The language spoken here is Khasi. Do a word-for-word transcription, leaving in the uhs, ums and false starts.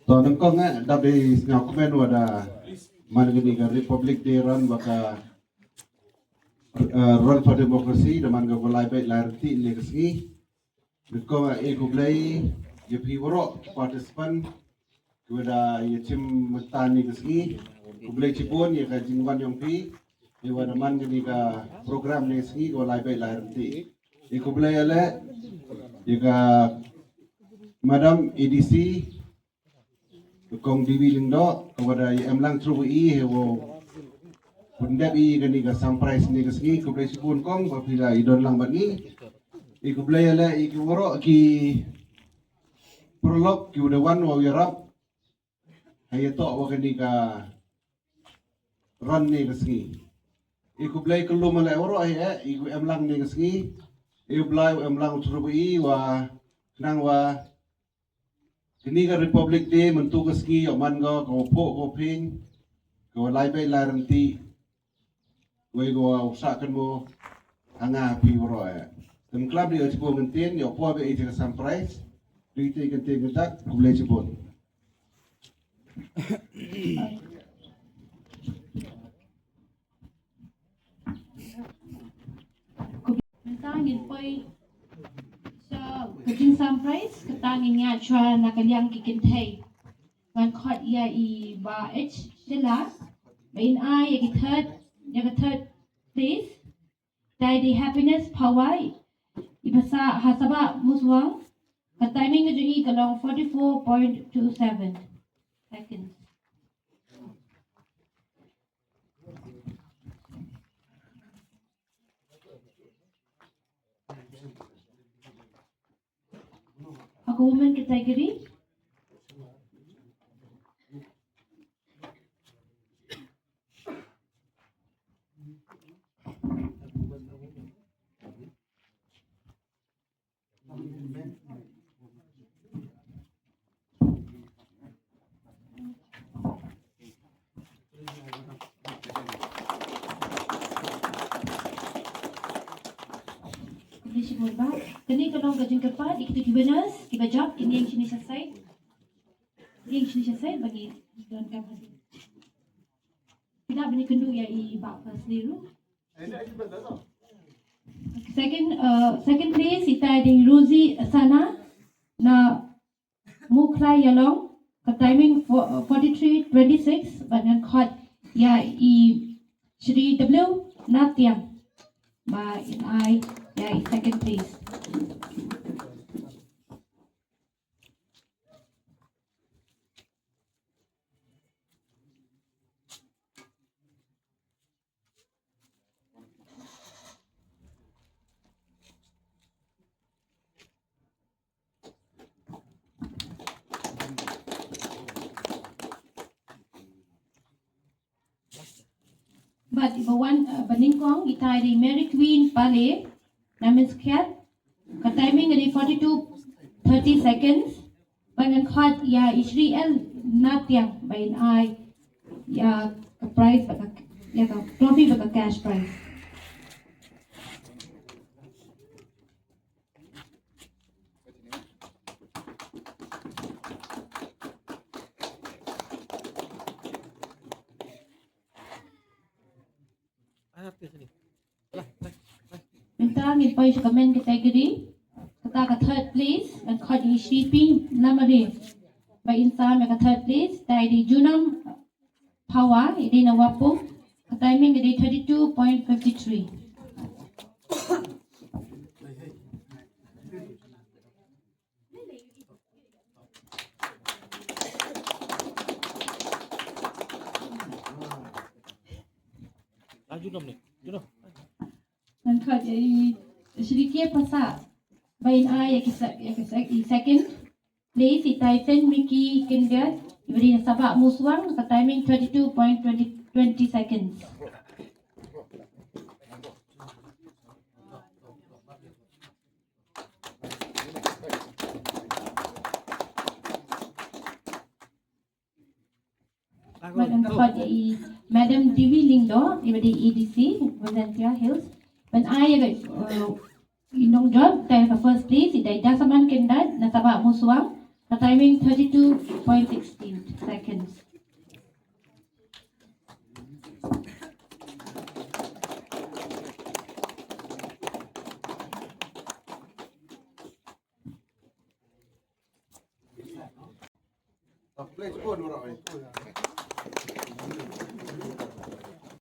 To, nyngkong eh, dap dei sngewkmen wa da man kani ka Republic Day run wa ka, eh, Run for Democracy, da man ka wa lai beit lai rynti ne ka sngi. Nyngkong eh, e khublei ya phi waroh participant, ki wa da ya chim mynta ne ka sngi. Khublei chibun ya ka jingwan yong phi, ya wa da man kani ka program ne ka sngi, ka wa lai beit lai rynti. E khublei ya le, ya ka Madam A D C, Kong Devi Lyngdoh, ka wa da ya em lang through i, he wo pyndep i kani ka surprise ne ka sngi, khublei chibun kong, wa phi la i don lang bad ngi. I khublei ya le, i ki waroh ki paralok, ki wa da wan wa yarap, ha ya toh wa kani ka run ne ka sngi. I khublei ka lum ya le waroh he, i ku em lang ne ka sngi. I u Blai u em lang through i wa, khnang wa kani ka Republic Day mynta ka sngi yoh man ka, ka wa phuh ka wa phieng, ka wa lai beit lai rynti, wei ka wa u sah kynmaw ha nga ha phi waroh eh. Te khlem da ya chibun kyntien, yoh poi beit ya ka surprise. Dei te kyntien kynta, khublei chibun. Mynta ngin poi sha ka jingsurprise, kata ngin ïa shuwa na ka liang ki kynthei. Ngan khot ïa i Bah H Shylla, ba in ai ïa ki third, ïa ka third place. Dei i Happiness Pawai, i ba sah ha Sabah Muswang. Ka timing ka jong i ka long forty-four point two seven seconds. Ha ka women category. Khublei shibun bah. Kane ka long ka jingkyrpad ïa kita ki winners kiba jop, kin ïeng shane sha side. Kin ïeng shane sha side ba ngin donkam hadien. Phi lah ban ïakynduh ïa i Bah Fazli ruh. Second, uh, second place, ita i dei Rosie Sana na Mukhlai Ïalong, ka timing fo-, uh, forty-three twenty-six, bad ngan khot ïa i Shri W Natiang ba in ai ïa i second place. Bad iba wan, uh, ba nyngkong, ita i dei Mary Queen Pale na Mynsngat. Ka timing ka dei forty-two thirty seconds. Bad ngan khot ïa i Shri L Natiang ba in ai ïa ka prize bad ka, ïa ka trophy bad ka cash prize. Mynta ngin poi sha ka men category. Kata ka third place, ngan khot ïa i Shri P Lamare ba in sam ïa ka third place. Ita i dei Junam Phawa, i dei na Wapung. Ka timing i dei thirty-two point fifty-three. Ah, Junam ni. Junam. Ngan khot ïa i Shri K Pasa ba in ai ïa ki se-, ïa ki se-, i second place, ita i Saint Mickey Kindergarten, iba dei na Sabah Muswang, ka timing thirty-two point twenty, twenty seconds. Bad ngan khot ïa i Madam Devi Lyngdoh, iba dei A D C, Jaintia Hills. Ban ai ïa ka, uh, i nongjop, ita ka first place, i dei Dasaman Kyndat na Sabah Muswang. A timing thirty-two point sixteen seconds.